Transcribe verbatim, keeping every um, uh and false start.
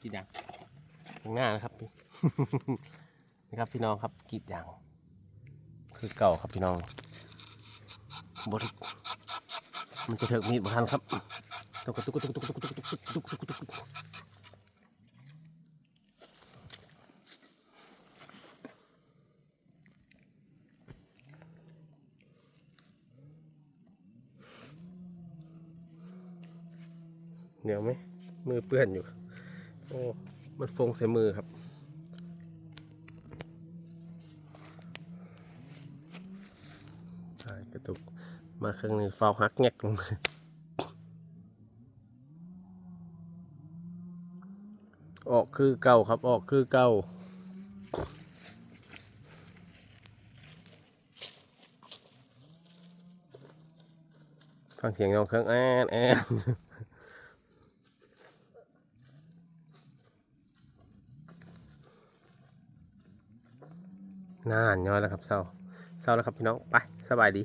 กรีดยางข้างหน้านะครับ นี่ครับพี่น้องครับ กรีดยาง คือเก่าครับพี่น้อง บด มันจะเถิกมีดบ่ทันครับ ตุกตุกตุกตุกตุกตุกตุกตุกตุกตุกตุก เหนียวไหม มือเปื้อนอยู่ โอ้ มันฟงใส่มือครับ ใช่ กระตุก มาเครื่องหนึ่ง เฝ้าหักแงกลง ออกคือเก่าครับ ออกคือเก่า ฟังเสียงยองเครื่องแอนแอน น่านย้อยแล้วครับ เศร้า เศร้าแล้วครับพี่น้อง ไป สบายดี